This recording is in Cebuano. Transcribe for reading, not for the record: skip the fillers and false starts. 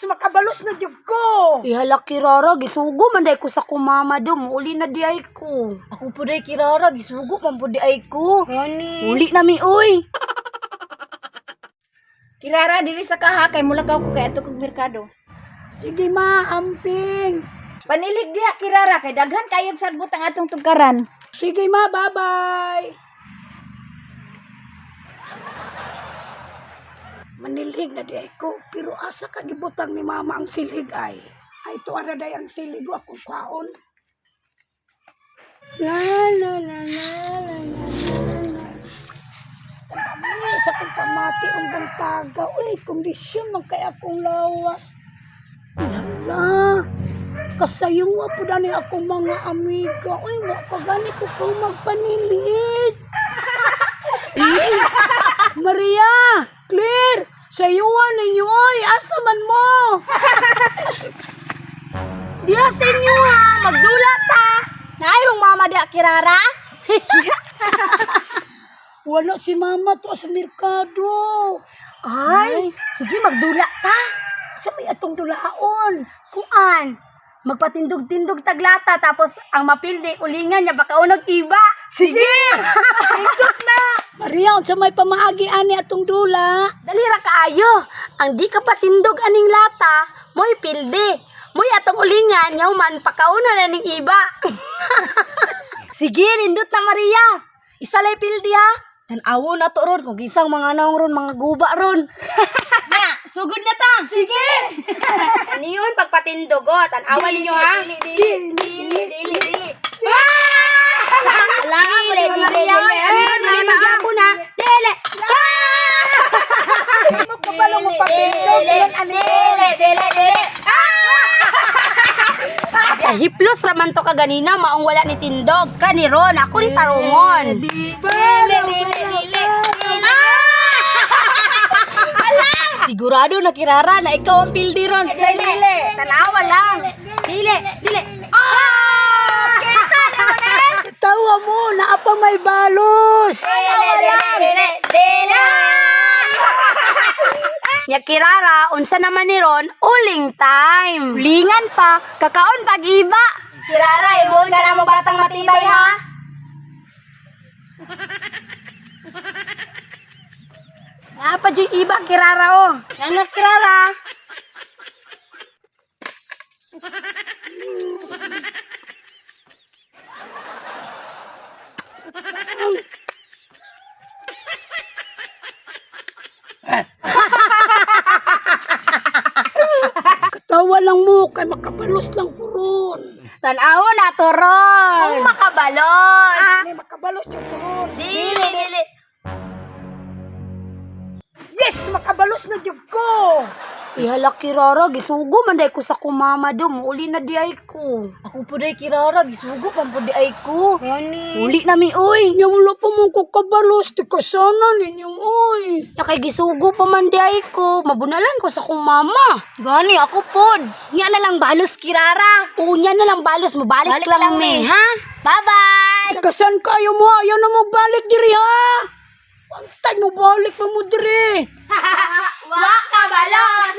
Makabalos na jud ko. Ihala Kirara, gisugo man day ko sa kumama do, muuli na di ay ko. Ako po day Kirara, gisugo man po di ay ko. Gani. Uli na mi uy. Kirara, dili sa kaha kay mulakaw ko kay ato kog merkado. Sige ma, amping. Panilig diha Kirara kay daghan kayog sagbot ang atong tugkaran. Sige ma, bye-bye. Manilhig na di ay ko, pero asa ka gibutang ni mama ang silhig ay. Ay tuara day ang silhig wa akong kaon. La la la la la la la. Tandami sa kong pamati ang buntaga. Uy, kondisyon man kay akong lawas. Lala. Kasayong wa po dani akong mga amiga. Uy, wa pa gani ko ko magpanilig. Maria, Claire, sayuan ninyo oy, asa man mo? Diya sa inyo ha, magdulat ha. Naay mong mama diya Kirara. Wala si mama to sa merkado. Ay, sige magdula ta. Sa may atong dulaon. Kuan, magpatindog-tindog taglata tapos ang mapildi ulingan niya baka unog iba. Sige. Indot na. Maria, unsa may pamaagi ani atong dula? Dali ra kaayo. Ang di ka patindog aning lata, mo'y pildi. Mo'y atong ulingan yaw man pakauna na ning iba. Sige, nindot na Maria. Isa lay pildi ha. Tan-awo na to ron kung ginsang mga naong ron, mga guba ron. Na, sugod na ta. Sige. Aniyon pagpatindog oh, tan-awa ninyo ha. Dili dili dili dili. Dili, dili, dili. Ano yun? Dili, magyapon ha. Dili. Mo kabalo mo papindog Dili, dili, dili, dili. Hiplos raman to kaganina, maong wala ni tindog. Kani ron, ako ni tarungon. Dili dili dili. Sigurado na Kirara na ikaw ang pildi ron. Dili, tanawa lang. Dili, dili. Ah! Kita na ulit. Tawa mo, naa pa may balos. Dili, dili, dili, dili. Nya Kirara, unsa naman ni Ron, uling time. Ulingan pa, kakaon pag iba. Kirara, imuon ka na mo batang matibay ha. Napa dyan iba, Kirara oh. Nana, Kirara. Katawa lang mo kay makabalos lang ko ron. Tan-awo na to ron. Kung makabalos. Ni makabalos jud ko ron. Dili, dili. Yes, makabalos na jud ko. Ihala, Kirara, gisugo man day ko sa kumama do. Muuli na di ay ko. Ako po day Kirara, gisugo man po di ay ko. Gani. Uli na mi, uy. Nya wala pa mo ko kabalos, di kasana ninyo oy. Ya kay gisugo pa man di ay ko. Mabunalan ko sa kumama. Gani ako pod. Nya na lang balos Kirara. Unya na lang balos, mabalik Balik lang, lang mi, mi. ha? Bye-bye! Kasan kayo mo, ayaw na mo balik diri ha. Pantay mo balik pa mo diri. Wa ka balos!